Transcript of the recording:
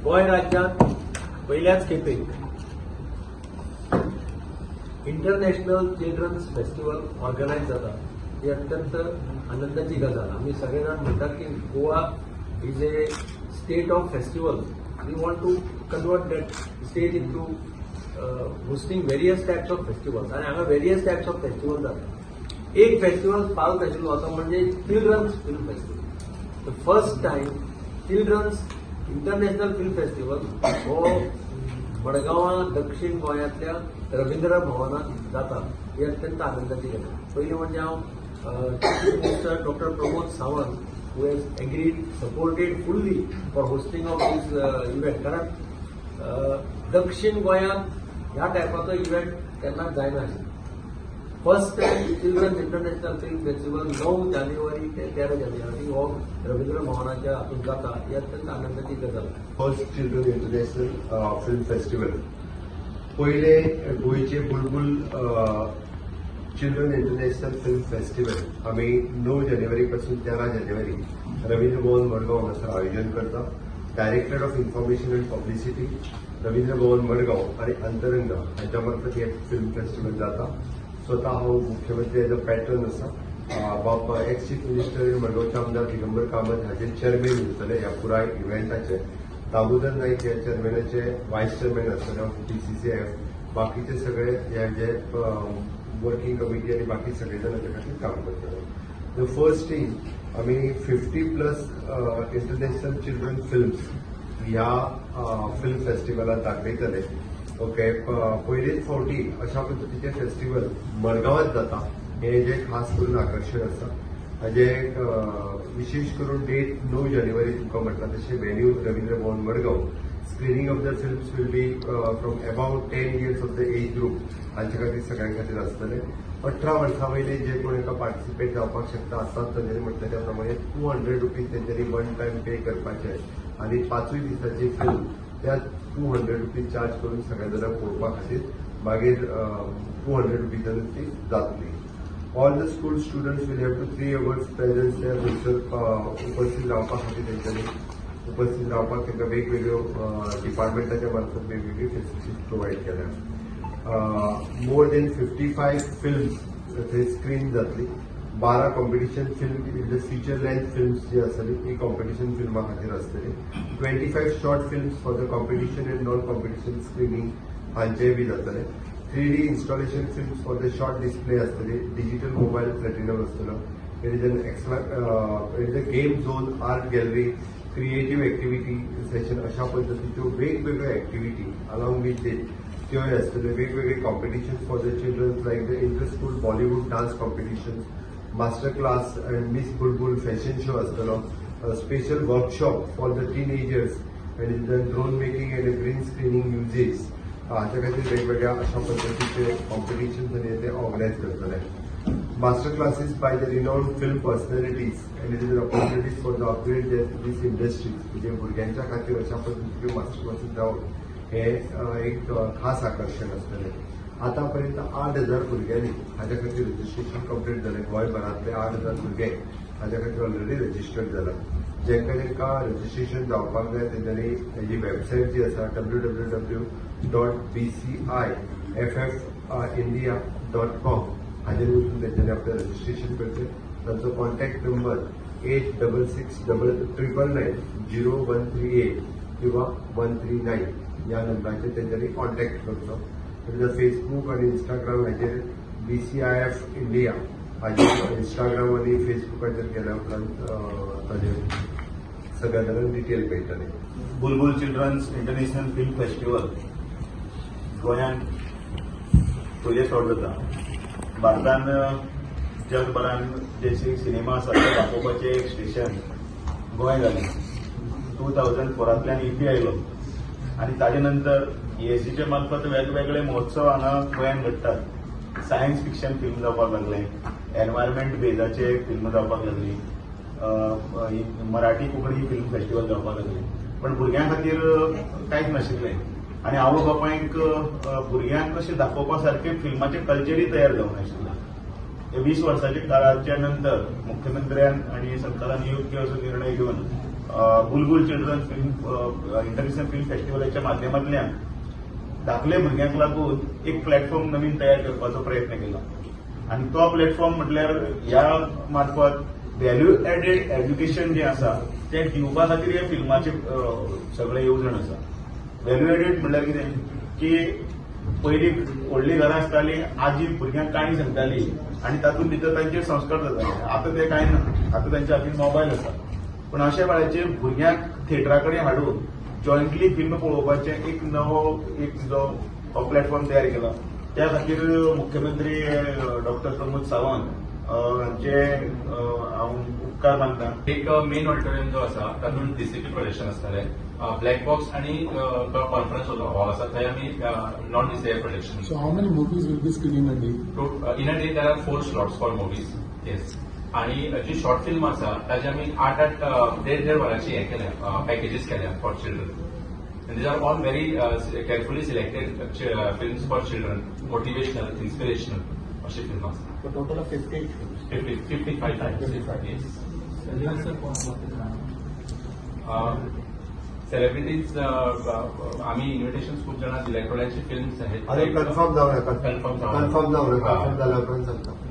गोंय राज्यांत पयल्याच खेपे इंटरनॅशनल चिल्ड्रन्स फेस्टिवल ऑर्गनायज जाता ही अत्यंत आनंदाची गजाल. आमी सगळे जाण म्हणटात की Goa is a state of festival. We want to convert that state into hosting various types of festivals आनी हांगा वेरियस टायप्स ऑफ फेस्टिवल जाता. एक फेस्टिवल फाल्त आशिल्लो तो म्हणजे children's film festival. The first time children's international film festival हो मडगांवां दक्षिण गोंयांतल्या रवींद्र भवनात जाता ही अत्यंत आनंदाची गजाल. पयलीं म्हणजे हांव chief minister doctor Pramod Sawant, who has agreed, supported fully for hosting of this event, कारण दक्षिण गोंयांत ह्या टायपाचो इव्हेंट केन्नाच जायना आशिल्लो. First time children's international film festival 9 जानेवारी ते 13 जानेवारी हो रवींद्र भवनाच्या हातूंत जाता ही अत्यंत आनंदाची गजाल. First children international film festival. पयले गोंयचे बुलबुल चिल्ड्रन इंटरनॅशनल फिल्म फेस्टिवल आमी 9 जानेवारी पासून 13 जानेवारी रवींद्र भवन मडगांव हांगासर आयोजन करता. Directorate of information and publicity, Ravindra Bhavan Madgaon आनी अंतरंग हांच्या मार्फत हे फिल्म फेस्टिवल जाता. स्वता हांव मुख्यमंत्री एज अ पॅट्रन आसा. बाब एक्स चीफ मिनिस्टर, मडगांवचे आमदार दिगंबर कामत हाजे चेअरमॅन उरतले ह्या पुराय इव्हेंटाचे. दामोदर नाईक ह्या चेअरमॅनाचे वायस चेअरमॅन आसतले ऑफ बीसीसीएफ. बाकीचे सगळे हे जे वर्किंग कमिटी आनी बाकी सगळे जाण हाच्या खातीर काम करतले. The first is आमी 50+ international children films ह्या फिल्म फेस्टिवलात दाखयतले. ओके, पयलेच फावटी अशा पद्दतीचे फेस्टिवल मडगांवात जाता हे जे खास करून आकर्शण आसा हाजे. विशेष करून डेट 9 जानेवारी तुमकां म्हटलां तशें, venue Ravindra Bhavan Madgaon. Screening of the films will be from above 10 years of the age group हांचे खातीर सगळ्यां खातीर आसतले. 18 वर्सां वयले जे कोण एका पार्टिसिपेट जावपाक शकता आसात. तांच्यांनी म्हटलें त्या प्रमाणे ₹200 तेंच्यांनी वन टायम पे करपाचे आनी पांचूय दिसाची फिल्म त्या ₹200 चार्ज करून सगळ्या जाणांक पळोवपा खातीर मागीर ₹200 ती जातली. All the school students will have to 3 hours presence there. थंयसर उपस्थित रावपा खातीर, तेंच्यांनी उपस्थित रावपाक तांकां वेगवेगळ्यो डिपार्टमेंटाच्या मार्फत वेगवेगळी फेसिलिटीज प्रोवायड केल्या. More than 55 films थंय स्क्रीन जातली. 12 competition film, the feature length films जी आसतली ती कॉम्पिटिशन फिल्मा खातीर आसतली. 25 short films for the competition and non competition screening हांचेय बी जातले. 3D installation films for the short display आसतली. डिजिटल मोबायल प्लॅटिनम आसतलो. It is a game zone, art gallery, creative activity session अशा पद्दतीच्यो वेगवेगळ्यो एक्टिविटी अलॉंग विथ दीस त्योय आसतल्यो. वेगवेगळे competition for the children like the inter school Bollywood dance competition, master class and Miss Bulbul fashion show आसतलो. Special workshop for the teenagers and the drone making and green screening uses हाच्या खातीर वेगवेगळ्या अशा पद्दतीचे competition ते organise करतले. Master classes by the renowned film personalities and it is an opportunities for the upgrade this industries. म्हणजे भुरग्यांच्या खातीर अशा पद्दतीच्यो मास्टर क्लासीस जावन हे एक खास आकर्शण आसतलें. आतापर्यंत 8000 भुरग्यांनी हाच्या खातीर रजिस्ट्रेशन कंप्लीट जालें. गोंयभरांतले 8000 भुरगे हाच्या खातीर ऑलरेडी रजिस्टर्ड जाला. जेंका जेंका रजिस्ट्रेशन जावपाक जाय तेंच्यांनी हेजी वेबसायट जी आसा www.bciffindia.com हाजेर वचून तेंच्यांनी आपलें रजिस्ट्रेशन करचें. तांचो contact number 8666 999 0138 किंवा 139 ह्या नंबराचेर तेंच्यांनी कॉन्टॅक्ट करचो. तशेंच फेसबूक आनी इंस्टाग्राम हाजेर बीसीआयएफ इंडिया हाजेर इंस्टाग्राम आनी फेसबुकाचेर गेल्या उपरांत ताजेर सगळ्या जाणांक डिटेल मेळटले. बुलबुल चिल्ड्रन्स इंटरनॅशनल फिल्म फेस्टिवल गोंयांत पयले फावट जाता. भारतान, जगभरान जे सिनेमा आसा ते दाखोवपाचें एक स्टेशन गोंय जालें. 2004तांतल्यान इफ्फी आयलो आनी ताजे नंतर ईएसजीच्या मार्फत वेगवेगळे महोत्सव हांगा गोंयांत घडटात. सायन्स फिक्शन फिल्म जावपाक लागले, एनवायरमेंट बेजाचे फिल्म जावपाक लागली, मराठी कोंकणी फिल्म फेस्टिवल जावपाक लागले, पण भुरग्यां खातीर कांयच नाशिल्लें आनी आवय बापायक भुरग्यांक कशें दाखोवपा सारकें फिल्माचें कल्चरय तयार जावंक नाशिल्लें. हे 20 वर्साच्या काळाच्या नंतर मुख्यमंत्र्यान आनी सरकारान योग्य असो निर्णय घेवन Bulbul children film international film फेस्टिवलाच्या माध्यमांतल्यान धाकले भुरग्यांक लागून एक प्लॅटफॉर्म नवीन तयार करपाचो प्रयत्न केला आनी तो प्लॅटफॉर्म म्हटल्यार ह्या मार्फत व्हॅल्यू एडेड एज्युकेशन जें आसा तें दिवपा खातीर हे फिल्माचे सगळे येवजण आसा. व्हॅल्यू एडेड म्हणल्यार कितें की पयलीं व्हडलीं घरां आसतालीं, आजी भुरग्यांक काणी सांगताली आनी तातूंत भितर तांचेर संस्कार जाताले. आतां तें कांय ना, आतां तांच्या हातीन मोबायल आसा. पूण अशा वेळाचेर भुरग्यांक थिएटरा कडेन हाडून जॉयंटली फिल्म पळोवपाचें एक नवो एक जो हो प्लॅटफॉर्म तयार केला, त्या खातीर मुख्यमंत्री डॉक्टर प्रमोद सावंत हांचे हांव उपकार मानता. एक मेन ऑडिटोरियम जो आसा तातूंत डीसीपी प्रोजेक्शन आसतलें, ब्लॅक बॉक्स आनी कॉन्फरन्स हॉल आसा, थंय आमी non डीसीआय projection. So how many movies will be screening a day? In a day there are four slots for movies, yes. आणि जी शॉर्ट फिल्म आसा ताजे आमी आठ आठ देड देड वरांची हें केल्या, पॅकेजीस केल्या for children. These are all very carefully selected films for children, motivational, inspirational अशी फिल्म आसा. A total of 58 films. 50, 55. 55. Yes. Celebrities आम्ही इन्व्हिटेशन खूप जणांना दिले, थोड्यांची फिल्म्स आहेत. अजून कन्फर्म जावं नाका. कन्फर्म जावं. कन्फर्म जावं, हा. कन्फर्म जाल्या उपरांत सांगता.